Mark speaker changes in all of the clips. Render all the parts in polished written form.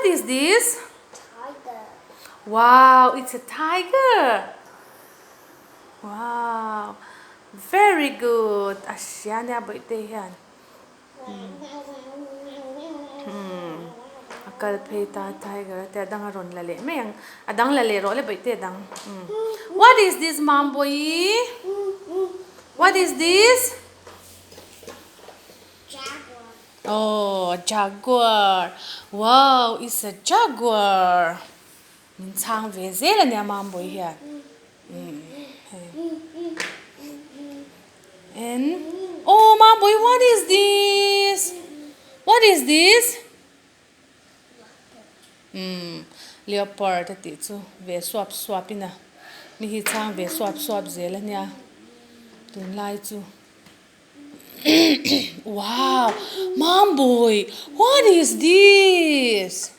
Speaker 1: What is this?
Speaker 2: Tiger.
Speaker 1: Wow, it's a tiger. Wow, very good. A hria nia bawihte hian. Hmm, a kal phei ta tiger a tia dang a rawn la leh mai ang. A dang la leh rawh le bawihte a dang. Hmm. What is this Mambawi? What is this?
Speaker 2: Jaguar.
Speaker 1: Oh, jaguar. Wow, it's a jaguar. Min chhang ve zel a nia Mambawi hian. Hmm, hei. And, oh Mambawi, what is this? What is this? Hmm, leopard a tih chu ve suap suap in a mi hi chhang ve suap suap zel a nia tunlai chu. Wow! Mambawi, what is this?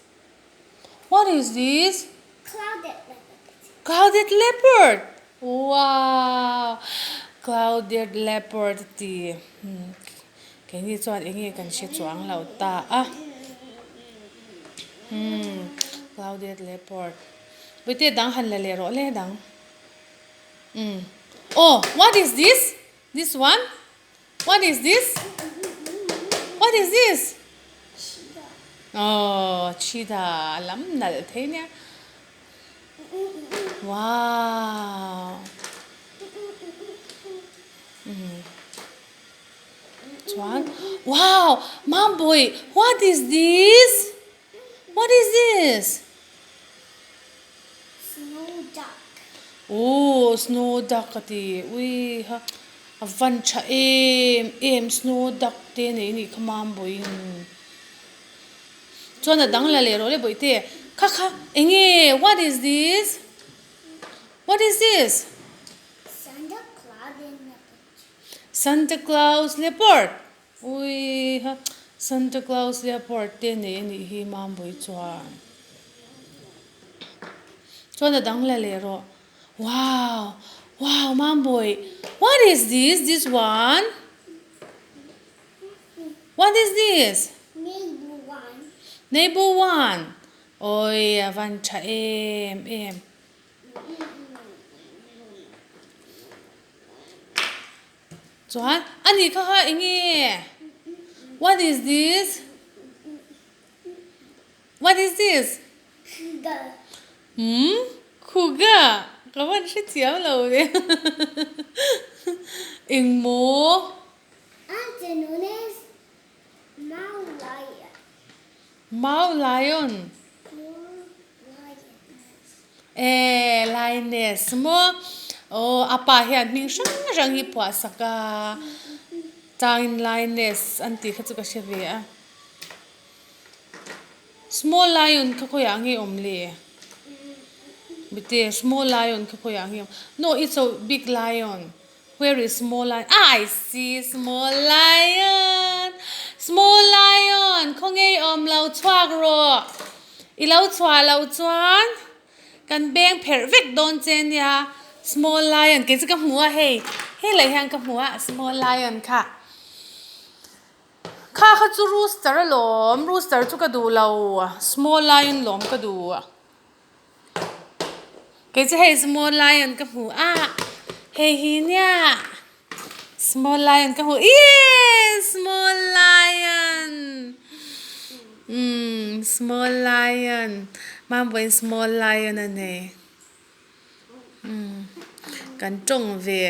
Speaker 1: What is this?
Speaker 2: Clouded leopard.
Speaker 1: Clouded leopard! Wow! Clouded leopard a ti. Hmm. Keini chuan eng nge kan hre chuang lo ta a. Hmm. Clouded leopard. Bawihte dang han la leh rawh le dang. Hmm. Oh, what is this? This one? What is this? What is this?
Speaker 2: Cheetah.
Speaker 1: Oh, cheetah. A lam nalh thei nia. Wow. Mm. Chuan, wow, Mambawi, what is this? What is this?
Speaker 2: Snow duck.
Speaker 1: Ooh, snow duck a ti. Ui ha, a van tha em em snow duck te nei anih kha mam bawiin. Chuan a dang la leh rawh le bawihte. Kha kha, enge, what is this? What is this?
Speaker 2: Santa Claus in the picture.
Speaker 1: Santa Claus leopard. Ui ha, Santa Claus leopard te nei a nih hi Mambawi chuan. Chuan a dang la leh rawh. Wow! Wow Mambawi, what is this, this one? What is this?
Speaker 2: Neighbour one.
Speaker 1: Neighbour one. Awi a van tha em em. Chuan a nih kha kha eng nge? What is this? What is this?
Speaker 2: Khuga.
Speaker 1: Hmm? Khuga? Ka van hre thiam lo ve. Eng maw?
Speaker 2: Answer known as Mau lion.
Speaker 1: Mau lion. E lioness maw aw a pa hian hming hrang hrang hi phuah sak a changin lioness an tih kha chu ka hre ve a small lion kha khawiah nge awm le mite small lion kha khawiah nge awm no it's a big lion where is small lion ah I see small lion small lion khawnge i awm lo chhuak rawh i lo chhuah loh chuan kan beng pherh vek dawn che nia small lion kei chu ka hmu a hei helai hian ka hmu a small lion kha kha kha chu rooster alawm rooster chu ka duh lo small lion lawm ka duh. Kei chu hei small lion ka hmu a hei hi nia small lion ka hmu ihh small lion umm small lion mambawiin small lion a nei umm kan tawng ve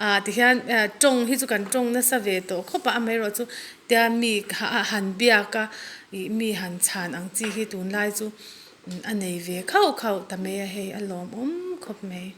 Speaker 1: ah tihian tawng hi chu kan tawng nasa ve tawh khawp a amaherawhchu tia mi han biak a ih mi han chhan ang chi hi tunlai chu. A nei ve khauh khauh ta mai a hei a lawmawm khawp mai.